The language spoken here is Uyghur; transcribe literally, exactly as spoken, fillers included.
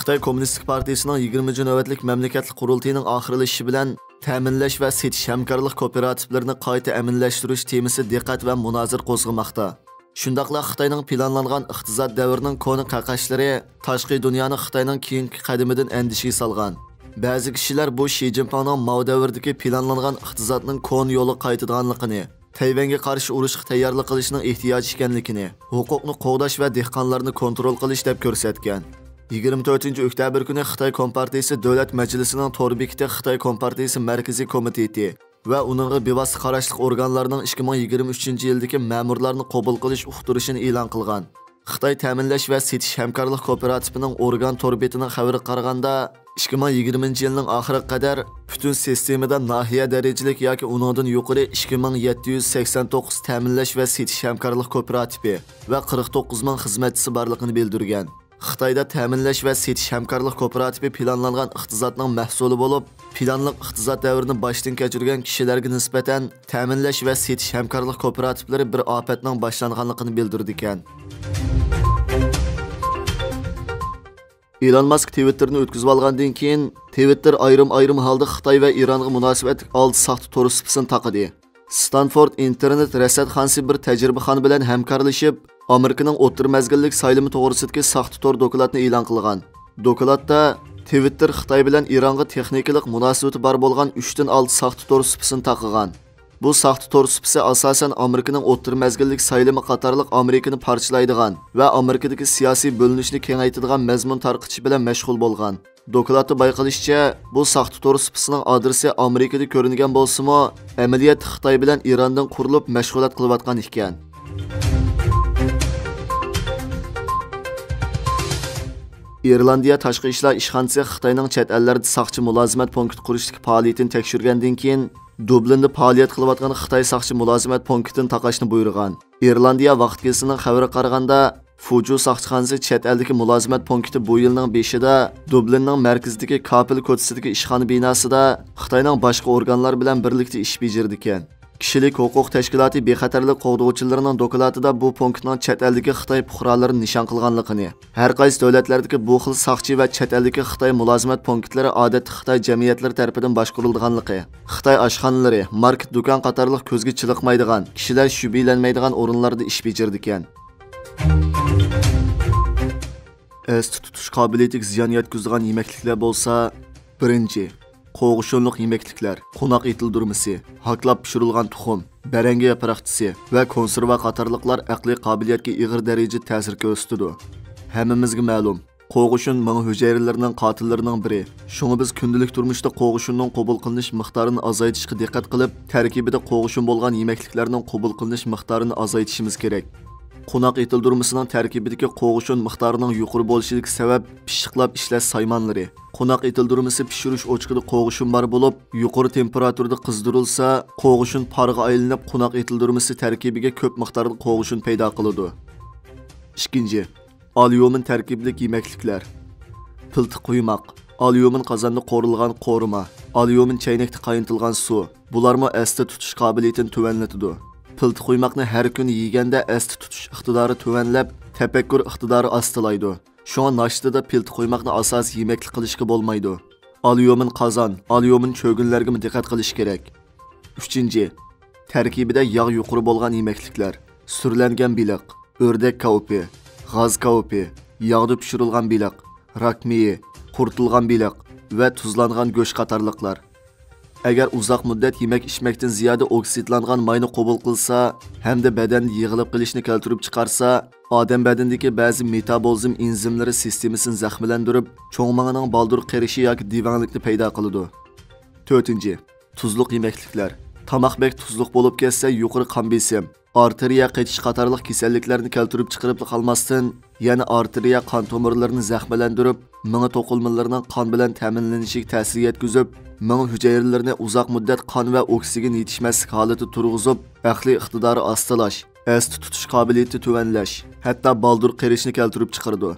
خىتاي كوممۇنىستىك پارتىيىسىنىڭ يىگىرمىنچى نۆۋەتلىك مەملىكەتلىك قۇرۇلتىيىنىڭ ئاخىرلىشىشى بىلەن تەمىنلەش ۋە سېتىش ھەمكارلىق كوپىراتىپلىرىنى قايتا ئەمەلىيلەشتۈرۈش تېمىسى دىققەت ۋە مۇنازىرە قوزغىماقتا. شۇنداقلا خىتاينىڭ پىلانلانغان ئىقتىساد دەۋرىنىڭ كونا قەقەچلىرى تاشقى دۇنيانى خىتاينىڭ كېيىنكى قەدىمىدىن ئەندىشىگە سالغان. بەزى كىشىلەر بۇ شى جىنپىڭنىڭ ماۋ دەۋرىدىكى پىلانلانغان ئىقتىسادنىڭ كونا يولىغا قايتىدىغانلىقىنى، تەيۋەنگە قارشى ئۇرۇشقا تەييارلىق قىلىشنىڭ ئېھتىياج ئىكەنلىكىنى، ھوقۇقنى قوغداش ۋە دېھقانلارنى كونترول قىلىش دەپ كۆرسەتكەن. يىگىرمە تۆتىنچى ئۆكتەبىر كۈنى خىتاي كومپارتىيىسى دۆلەت مەجلىسىنىڭ تور بېكىتى خىتاي كومپارتىيىسى مەركىزىي كومىتېتى ۋە ئۇنىڭغا بىۋاسىتە قاراشلىق ئورگانلارنىڭ ئىككى مىڭ يىگىرمە ئۈچىنچى يىلدىكى مەمۇرلارنى قوبۇل قىلىش ئۇقتۇرۇشىنى ئېلان قىلغان. خىتاي تەمىنلەش ۋە سېتىش ھەمكارلىق كوپىراتىپىنىڭ ئورگان تور بېتىنىڭ خەۋىرىگە قارىغاندا، ئىككى مىڭ يىگىرمىنچى يىلنىڭ ئاخىرىغا قەدەر پۈتۈن سىستېمىدا ناھىيە دەرىجىلىك ياكى ئۇنىڭدىن يۇقىرى ئىككى مىڭ يەتتە يۈز سەكسەن توققۇز تەمىنلەش ۋە سېتىش ھەمكارلىق كوپىراتىپى ۋە قىرىق توققۇز مىڭ خىزمەتچىسى بارلىقىنى بىلدۈرگەن. خىتايدا تەمىنلەش ۋە سېتىش ھەمكارلىق كوپىراتىپى پىلانلانغان ئىقتىسادنىڭ مەھسۇلى بولۇپ، پىلانلىق ئىقتىساد دەۋرىنى باشتىن كەچۈرگەن كىشىلەرگە نىسبەتەن تەمىنلەش ۋە سېتىش ھەمكارلىق كوپىراتىپلىرى بىر ئاپەتنىڭ باشلانغانلىقىنى بىلدۈرىدىكەن. ئېلون ماسك تىۋىتتېرنى ئۆتكۈزۈۋالغاندىن كېيىن، تىۋىتتېر ئايرىم-ئايرىم ھالدا خىتاي ۋە ئىرانغا مۇناسىۋەتلىك ئالتە ساختا تور سۇپىسىنى تاقىدى. ستانفورد ئىنتېرنېت رەسەتخانىسى بىر تەجرىبىخانا بىلەن ھەمكارلىشىپ، ئامېرىكىنىڭ ئوتتۇرا مەزگىللىك سايلىمى توغرىسىدىكى ساختا تور دوكلاتنى ئېلان قىلغان. دوكلاتتا تىۋىتتېر خىتاي بىلەن ئىرانغا تېخنىكىلىق مۇناسىۋىتى بار بولغان ئۈچتىن ئالتە ساختا تور سۇپىسىنى تاقىغان. بۇ ساختا تور سۇپىسى ئاساسەن ئامېرىكىنىڭ ئوتتۇرا مەزگىللىك سايلىمى قاتارلىق ئامېرىكىنى پارچىلايدىغان ۋە ئامېرىكىدىكى سىياسىي بۆلۈنۈشنى كېڭەيتىدىغان مەزمۇن تارقىتىش بىلەن مەشغۇل بولغان. دوكلاتتا بايقىلىشىچە، بۇ ساختا تور سۇپىسىنىڭ ئادرېسى ئامېرىكىدا كۆرۈنگەن بولسىمۇ، ئەمەلىيەتتە خىتاي بىلەن ئىراندىن قۇرۇلۇپ مەشغۇلات قىلىۋاتقان ئىكەن. ئىرلاندىيە تاشقى ئىشلار ئىشخانىسى خىتاينىڭ چەت ئەللەردە ساقچى مۇلازىمەت پونكىتى قۇرۇشتىكى پائالىيىتىنى تەكشۈرگەندىن كېيىن، دۇبلىندا پائالىيەت قىلىۋاتقان خىتاي ساقچى مۇلازىمەت پونكىتىنى تاقاشنى بۇيرۇغان. ئىرلاندىيە ۋاقىت گېزىتىنىڭ خەۋىرىگە قارىغاندا، فۇجۇ ساقچىخانىسى چەت ئەلدىكى مۇلازىمەت پونكىتى بۇ يىلنىڭ بېشىدا دۇبلىننىڭ مەركىزىدىكى كاپېل كوچىسىدىكى ئىشخانا بىناسىدا خىتاينىڭ باشقا ئورگانلار بىلەن بىرلىكتە ئىش بېجىرىدىكەن. كىشىلىك ھوقۇق تەشكىلاتى بىخەتەرلىك قوغدىغۇچىلىرىنىڭ دوكلاتىدا بۇ پونكىتنىڭ چەت ئەلدىكى خىتاي پۇقرالىرىنى نىشان قىلغانلىقىنى، ھەر قايسى دۆلەتلەردىكى بۇ خىل ساقچى ۋە چەت ئەلدىكى خىتاي مۇلازىمەت پونكىتلىرى ئادەتتە خىتاي جەمئىيەتلىرى تەرىپىدىن باشقۇرۇلىدىغانلىقى، خىتاي ئاشخانىلىرى، ماركېت، دۇكان قاتارلىق كۆزگە چېلىقمايدىغان، كىشىلەر شۈبھىلەنمەيدىغان ئورۇنلاردا ئىش بېجىرىدىكەن. ئەستە تۇتۇش قابىلىيىتىگە زىيان يەتكۈزىدىغان يېمەكلىكلەر بولسا، بىرىنچى، قوغۇشۇنلۇق يېمەكلىكلەر، قوناق ئېتىلدۈرمىسى، ھاكلاپ پىشۇرۇلغان تۇخۇم، بەرەڭگە ياپراقچىسى ۋە كونسېرۋا قاتارلىقلار ئەقلىي قابىلىيەتكە ئېغىر دەرىجىدە تەسىر كۆرسىتىدۇ. ھەممىمىزگە مەلۇم، قوغۇشۇن مېڭە ھۈجەيرىلىرىنىڭ قاتىللىرىنىڭ بىرى. شۇڭا بىز كۈندىلىك تۇرمۇشتا قوغۇشۇننىڭ قوبۇل قىلىنىش مىقدارىنى ئازايتىشقا دىققەت قىلىپ، تەركىبىدە قوغۇشۇن بولغان يېمەكلىكلەرنىڭ قوبۇل قىلىنىش مىقدارىنى ئازايتىشىمىز كېرەك. قوناق ئېتىلدۈرمىسىنىڭ تەركىبىدىكى قوغۇشۇن مىقدارىنىڭ يۇقىرى بولۇشىدىكى سەۋەب پىششىقلاپ ئىشلەش سايمانلىرى. قوناق ئېتىلدۈرمىسى پىشۇرۇش ئوچىقىدا قوغۇشۇن بار بولۇپ، يۇقىرى تېمپېراتۇرىدا قىزدۇرۇلسا، قوغۇشۇن پارغا ئايلىنىپ، قوناق ئېتىلدۈرمىسى تەركىبىگە كۆپ مىقداردا قوغۇشۇن پەيدا قىلىدۇ. ئىككىنچى، ئاليۇمىن تەركىبلىك يېمەكلىكلەر. پىلتە قۇيماق، ئاليۇمىن قازاندا قورۇلغان قورۇما، ئاليۇمىن چەينەكتە قاينىتىلغان سۇ، بۇلارمۇ ئەستە تۇتۇش قابىلىيىتىنى تۆۋەنلىتىدۇ. پىلتە قۇيماقنى ھەر كۈنى يېگەندە ئەستە تۇتۇش ئىقتىدارى تۆۋەنلەپ، تەپەككۇر ئىقتىدارى ئاستىلايدۇ. شۇڭا ناشتىدا پىلتە قۇيماقنى ئاساسىي يېمەكلىك قىلىشقا بولمايدۇ. ئاليۇمىن قازان، ئاليۇمىن چۆگۈنلەرگىمۇ دىققەت قىلىش كېرەك. ئۈچىنچى، تەركىبىدە ياغ يۇقىرى بولغان يېمەكلىكلەر، سۈرلەنگەن بېلىق، ئۆردەك كاۋىپى، غاز كاۋىپى، ياغدا پىشۇرۇلغان بېلىق، راك مېيى، قۇرۇتۇلغان بېلىق ۋە تۇزلانغان گۆش قاتارلىقلار. ئەگەر ئۇزاق مۇددەت يېمەك ئىچمەكتىن زىيادە ئوكسىدلانغان ماينى قوبۇل قىلسا ھەمدە بەدەندە يىغىلىپ قېلىشنى كەلتۈرۈپ چىقارسا، ئادەم بەدىنىدىكى بەزى مېتابولىزم ئېنزىملىرى سىستېمىسىنى زەخىملەندۈرۈپ، چوڭ مېڭىنىڭ بالدۇر قېرىشى ياكى دىۋەڭلىكنى پەيدا قىلىدۇ. تۆتىنچى، تۇزلۇق يېمەكلىكلەر. تاماق بەك تۇزلۇق بولۇپ كەتسە، يۇقىرى قان بېسىم، ئارتېرىيە قېتىش قاتارلىق كېسەللىكلەرنى كەلتۈرۈپ چىقىرىپلا قالماستىن، يەنە ئارتېرىيە قان تومۇرلىرىنى زەخىملەندۈرۈپ، مېڭە توقۇلمىلىرىنىڭ قان بىلەن تەمىنلىنىشىگە تەسىر يەتكۈزۈپ، مېڭە ھۈجەيرىلىرىنى ئۇزاق مۇددەت قان ۋە ئوكسىگېن يېتىشمەسلىك ھالىتىدە تۇرغۇزۇپ، ئەقلىي ئىقتىدارى ئاستىلاش، ئەستە تۇتۇش قابىلىيىتى تۆۋەنلەش، ھەتتا بالدۇر قېرىشنى كەلتۈرۈپ چىقىرىدۇ.